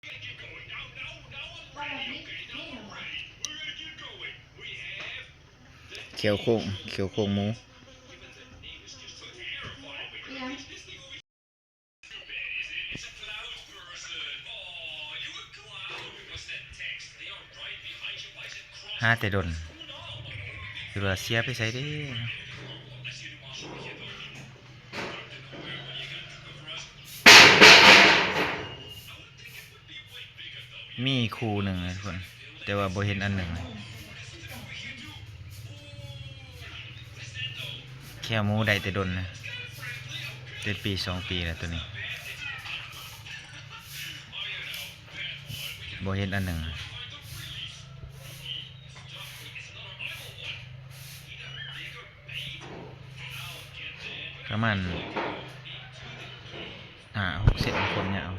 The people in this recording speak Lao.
ແຂ້ວໂຄ້ງ ແຂ້ວໂຄ້ງໝູ. ຫາແຕ່ດົນ ຄືວ່າເສຍໄປໃສເດ້. ມີຄູ່ໜຶ່ງນະທຸກຄົນ ແຕ່ວ່າບໍ່ເຫັນອັນໜຶ່ງ. ແຂ້ວໝູໄດ້ແຕ່ດົນນະ ເປັນປີສອງປີແລ້ວໂຕນີ້ ບໍ່ເຫັນອັນໜຶ່ງ. ປະມານຫ້າຫົກເຊັນ ຄວາມຍາວ